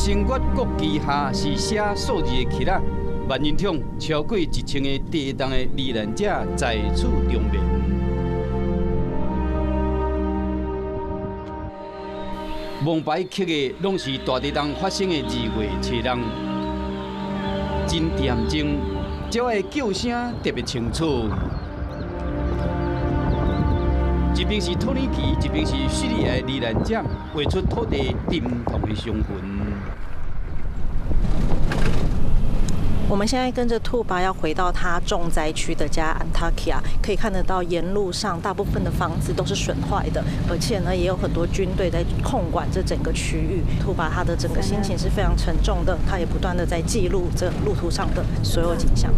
星月国旗下是寫數字的旗仔，萬人桶超過1000個地動的罹難者在此長眠。王牌刻的攏是大地動發生的2月7日，真恬靜，鳥的叫聲特別清楚。一邊是土耳其，一邊是敘利亞的罹難者，畫出土地沉痛的傷痕。我們現在跟着兔爸要回到他重災區的家安塔克亞，可以看得到沿路上大部分的房子都是損壞的，而且呢也有很多軍隊在控管這整個區域。兔爸他的整個心情是非常沉重的，他也不斷的在記錄這路途上的所有景象。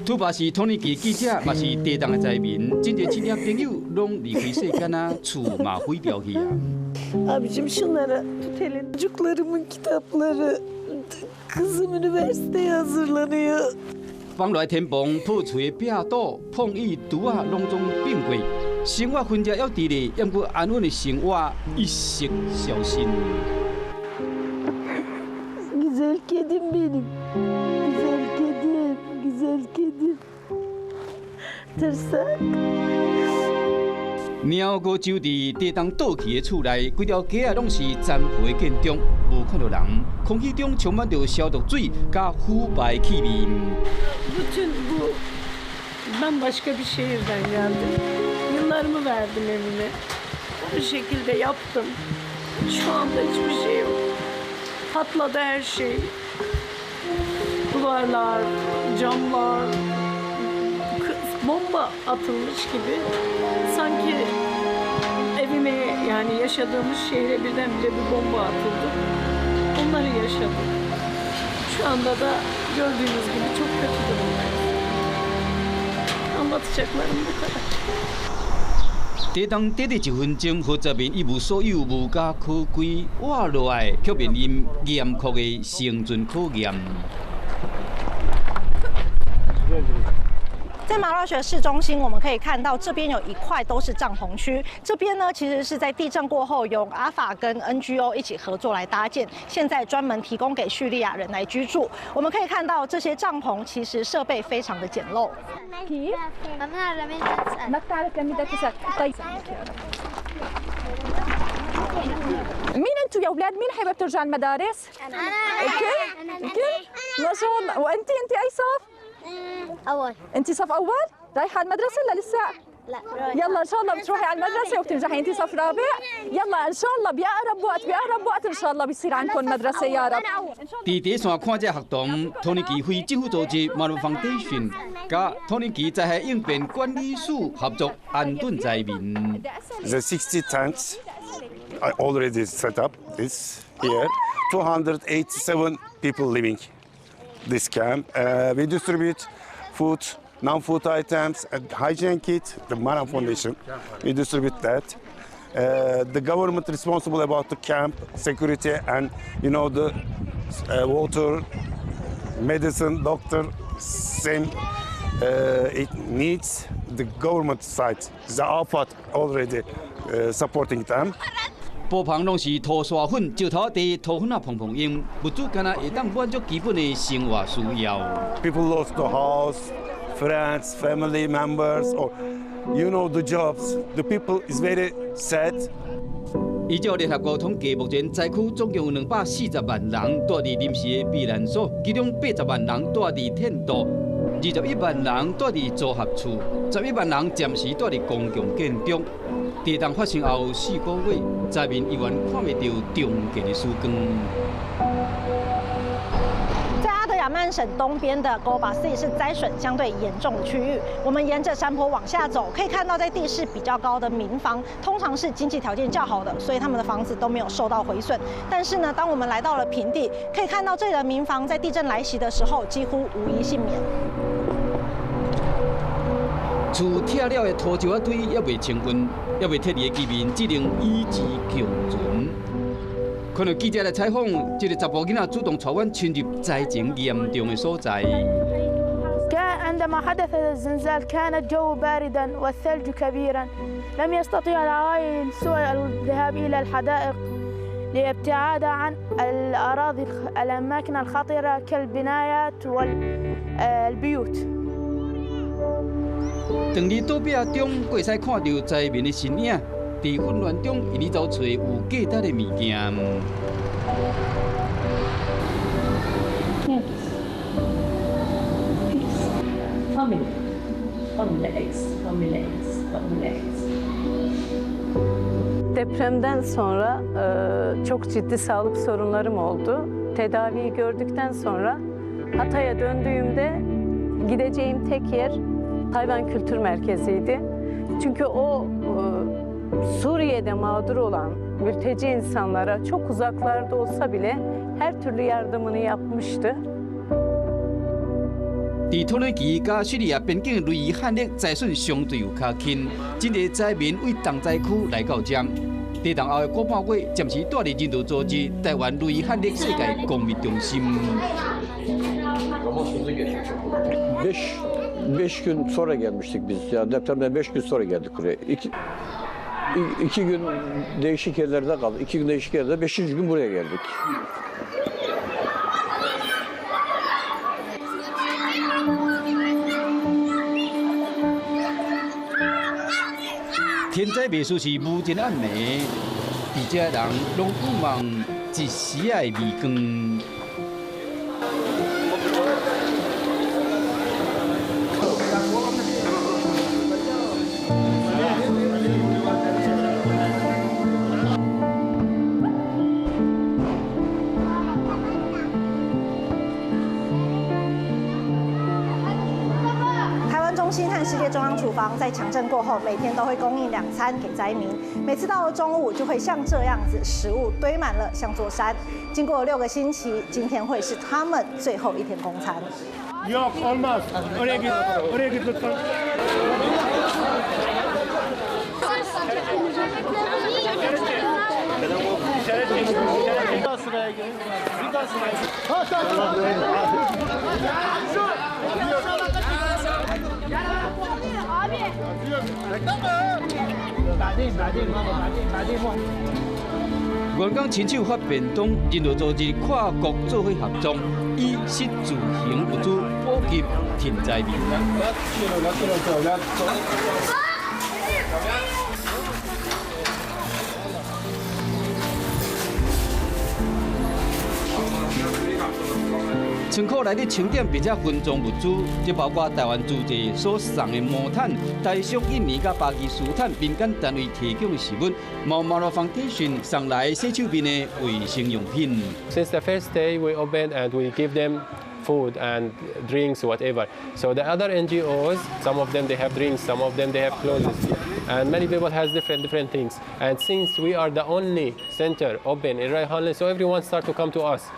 兔爸是土耳其記者，嘛是地動的災民，真濟親戚朋友攏離開世間啊，厝嘛毀掉去啊。 Abicim şunlara tut elini. Çocuklarımın kitapları, kızım üniversiteye hazırlanıyor. 放落天棚破碎的壁堵、碰椅、櫥仔，攏總變過，生活痕跡猶佇咧，猶閣安穩的生活一夕消失。 Güzel kedim benim. Güzel kedim, güzel kedim. Tırsak. 貓閣就佇地動倒去的厝內，規條街仔攏是殘破的建築，無看著人，空氣中充滿著消毒水佮腐敗氣味。 Bütün bu ben başka bir şehirden geldim. Yıllarımı verdim evime. Bu şekilde yaptım. Şu anda hiçbir şey yok. Patladı her şey. Duvarlar, camlar, bomba atılmış gibi. Sanki evime yani yaşadığımız şehre birdenbire bir bomba atıldı. Onları yaşadık. Şu anda da gördüğünüz gibi çok kötü durumdayız. Anlatacaklarım bu kadar. 地動短短一分鐘，負責人一無所有，無家可歸，活落來卻面臨嚴酷的生存考驗。在馬拉雪市中心，我們可以看到這邊有一塊都是帳篷區。這邊呢，其實是在地震過後，由阿法跟 NGO 一起合作來搭建，現在專門提供給敘利亞人來居住。我們可以看到這些帳篷其實設備非常的簡陋。 مين انتم يا اولاد؟ مين حابب ترجع المدارس؟ انا. الكل؟ الكل؟ ما شاء الله، وانت انت اي صف؟ اول. انت صف اول؟ رايحه على المدرسه ولا لسه؟ لا. يلا ان شاء الله بتروحي على المدرسه وبتنجحي. انت صف رابع؟ يلا ان شاء الله باقرب وقت باقرب وقت ان شاء الله بيصير عندكم مدرسه يا رب. 佇第一線看這學堂，土耳其非政府組織 Maram Foundation 佮土耳其災害應變管理署合作安頓災民。 The 60 tents are already set up. This here, 287 people living this camp. We distribute food, non-food items, and hygiene kit. The Maram Foundation, we distribute that. The government responsible about the camp security and the water, medicine, doctor, same. It needs the government side. The AFAD already supporting them. 布棚攏是塗沙粉、石頭仔地、塗粉仔蓬蓬用，物資敢若會當滿足基本的生活需要。 People lost the house, friends, family members, or the jobs. The people is very sad. 依照聯合國統計，目前災區總共有240萬人蹛佇臨時的避難所，其中80萬人蹛佇天道，21萬人蹛佇組合厝，11萬人暫時蹛佇公共建築。地動發生後4個月，災民依然看袂著重建的曙光。在阿德亞曼省東邊的戈巴斯是災損相對嚴重的區域。我們沿着山坡往下走，可以看到在地勢比較高的民房，通常是經濟條件較好的，所以他們的房子都沒有受到毀損。但是呢，當我們來到了平地，可以看到這裡的民房在地震來襲的時候幾乎無一幸免。厝拆了的土石仔堆猶未清運，猶未撤離的居民只能以之共存。看到记者来采访，这个查埔囡仔主动带阮深入灾情严重的所在。 عندما حدث الزلزال كان الجو باردا والثلج كبيرا، لم يستطيع العوائل سوى الذهاب إلى الحدائق للابتعاد عن الأراضي الأماكن الخطرة كالبنايات والبيوت。当伫倒壁中，阁会使看到灾民的身影，伫混乱中，𪜶咧走揣有价值的物件。 Family, family X, family X, family X. Depremden sonra çok ciddi sağlık sorunlarım oldu. Tedaviyi gördükten sonra Hatay'a döndüğümde gideceğim tek yer Tayvan Kültür Merkezi'ydi. Çünkü o Suriye'de mağdur olan mülteci insanlara çok uzaklarda olsa bile her türlü yardımını yapmıştı. 佇土耳其佮敘利亞邊境的雷漢勒災損相對有較輕，真濟災民為重災區來到遮。地震後的個半月，暫時蹛佇人道組織台灣雷漢勒世界公民中心。 5 gün sonra gelmiştik biz. Yani depremden 5 gün sonra geldik buraya. 2 gün değişik yerlerde kaldık. 2 gün değişik yerlerde, beşinci gün buraya geldik. 天災袂輸是無盡暗暝，佇遮人攏盼望一絲仔的微光。中心和世界中央厨房在强震过后，每天都会供应两餐给灾民。每次到了中午，就会像这样子，食物堆满了像座山。经过6个星期，今天会是他们最后一天供餐。 Yok, olmaz. Oraya git. Oraya git lütfen. Bir daha sıraya girin. Bir daha sıraya girin. بعدين بعدين بابا بعدين بعدين. 员工親手發便當，人道組織跨國做伙合作，以食住行物資補給天災民。倉庫內的清點並且分裝物資，這包括台灣慈濟所送的毛毯、台塑印尼佮巴基斯坦民間單位提供的食物，毛毛羅 Foundation 送來洗手面的衛生用品。 Since the first day we opened and we give them food and drinks, whatever. So the other NGOs, some of them they have drinks, some of them they have clothes, and many people has different different things. And since we are the only center open in Reyhanli, so everyone start to come to us.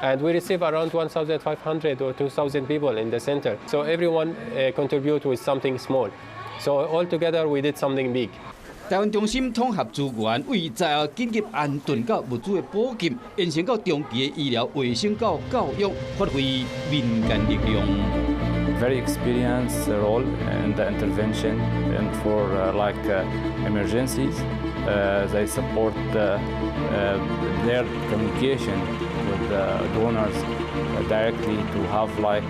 And we receive around 1,500 or 2,000 people in the center. So everyone contribute with something small. So all together we did something big. 台灣中心統合資源，為災後緊急安頓佮物資的補給，延伸到長期的醫療衛生到教育，發揮民間力量。 Very experienced role in the intervention and for like emergencies. They support their communication with the donors directly to have like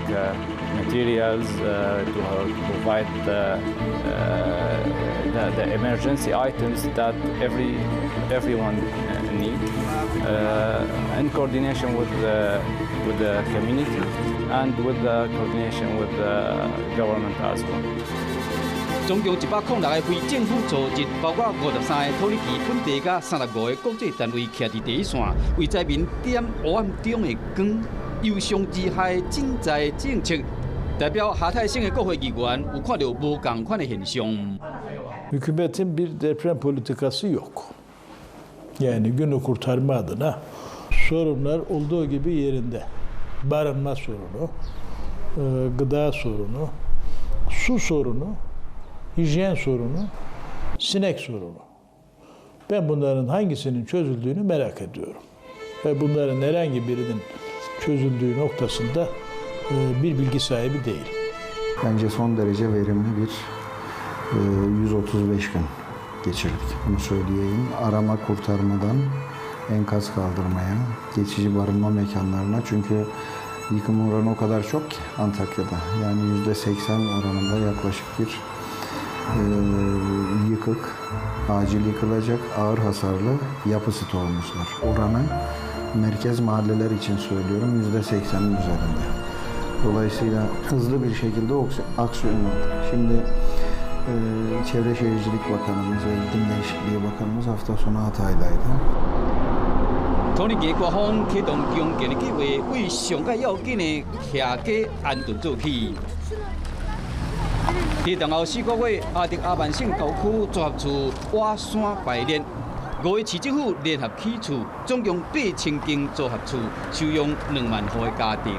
materials to provide the emergency items that everyone need in coordination with the community and with the coordination with the government as well. 總共106個非政府組織，包括53個土耳其本地佮35個國際單位，徛佇第一線，為災民點黑暗中的光。由上而下賑災政策，代表哈泰省的國會議員有看著無仝款的現象。 Hükümetin bir deprem politikası yok. Yani günü kurtarma adına sorunlar olduğu gibi yerinde. Barınma sorunu, gıda sorunu, su sorunu, hijyen sorunu, sinek sorunu. Ben bunların hangisinin çözüldüğünü merak ediyorum. Ve bunların herhangi birinin çözüldüğü noktasında bir bilgi sahibi değil. Bence son derece verimli bir 135 gün geçirdik. Bunu söyleyeyim. Arama kurtarmadan enkaz kaldırmaya, geçici barınma mekanlarına, çünkü yıkım oranı o kadar çok ki Antakya'da. Yani %80 oranında yaklaşık bir yıkık, acil yıkılacak, ağır hasarlı yapı stoğumuz var. Oranı merkez mahalleler için söylüyorum, %80'in üzerinde. Dolayısıyla hızlı bir şekilde aksiyon aldık. Şimdi Çevre Şehircilik Bakanımız ve İklim Değişikliği Bakanımız hafta sonu Hatay'daydı. 土耳其官方啟動強健的計劃，為上蓋要緊的徛家安頓做起。佇東後四個月，阿德阿曼省郊區組合厝瓦山排列，五个市政府聯合起厝，總共8000間組合厝，收容2萬戶的家庭。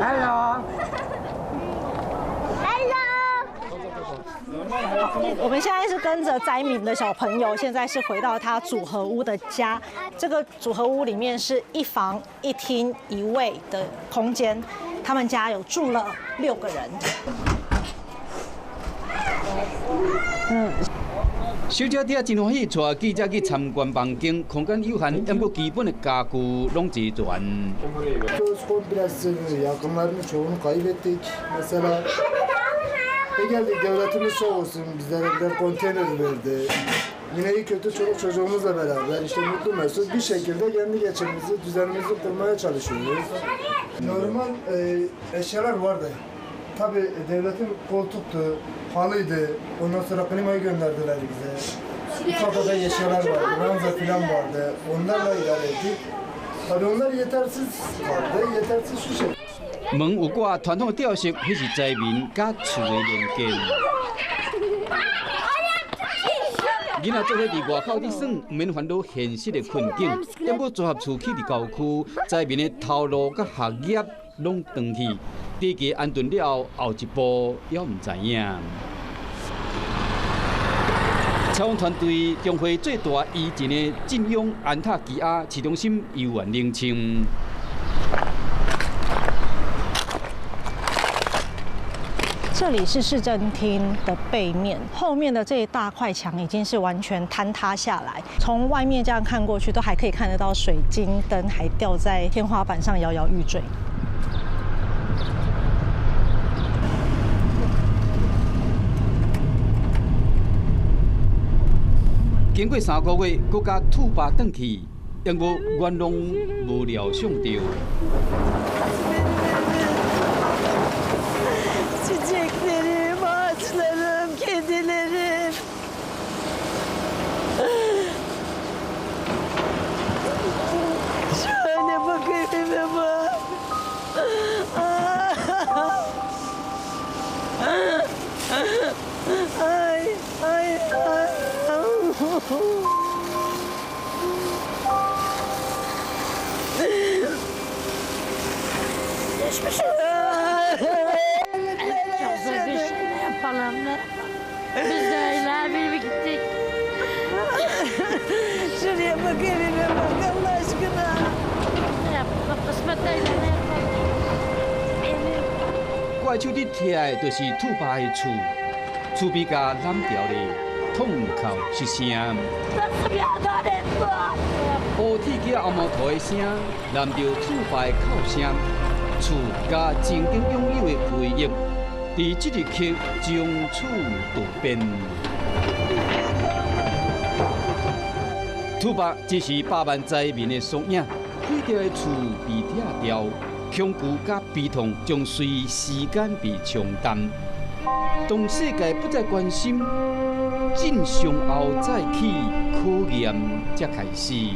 Hello。 我們現在是跟着災民的小朋友，現在是回到他組合屋的家。這個組合屋裡面是一房一廳一衛的空間，他們家有住了6個人。嗯，小姐弟真歡喜，帶記者去參觀房間，空間有限，不過基本的家具攏齊全。 Komplesi yakınlarının çoğunu kaybettik. Mesela geldik, devletimiz sağ olsun bizlere birer konteyner verdi. Yine iyi kötü çoluk çocuğumuzla beraber işte mutlu mesut bir şekilde kendi geçimimizi, düzenimizi kurmaya çalışıyoruz. Normal eşyalar vardı. Tabii devletin koltuktu, halıydı, ondan sonra klimayı gönderdiler bize. Ufak tefek eşyalar vardı, ranza falan vardı. Onlarla idare ettik. Tabii onlar yetersiz kaldı, yetersiz şu şey. 門有掛傳統吊飾，彼是災民佮厝的連結。囡仔做伙佇外口佇耍，毋免煩惱現實的困境。不過組合厝起佇郊區，災民的頭路佮學業攏斷去，短期安頓了後，後一步猶毋知影。採訪團隊將會最大餘震的震央安塔基亞市中心遊玩冷清。這裡是市政廳的背面，後面的這一大塊牆已經是完全坍塌下來。從外面這樣看過去，都還可以看得到水晶燈還吊在天花板上搖搖欲墜。經過3個月，閣共吐巴轉去，因無願望無料想到。 Çiçeklerim, ağaçlarım, kedilerim. Şöyle bak evime bak. Ay, ay, ay. Geçmiş olsun. Çok zor bir şey, ne yapalım, ne yapalım. Biz de öyle bir gittik. Şuraya bak, evime bak Allah aşkına. Ne yapalım, kısmet öyle, ne yapalım. 我的手佇疼的，就是吐巴的厝，厝邊共攬掉咧，痛哭失聲。 Nasıl bir adalet bu? 烏鐵機紅毛塗的聲，攬著吐巴的哭聲，厝佮曾經擁有的回憶，佇這一刻從此渡變。吐巴只是百萬災民的縮影，毀掉的厝被拆掉，恐懼佮悲痛將隨時間被沖淡。當世界不再關心，真相後再起考驗才開始。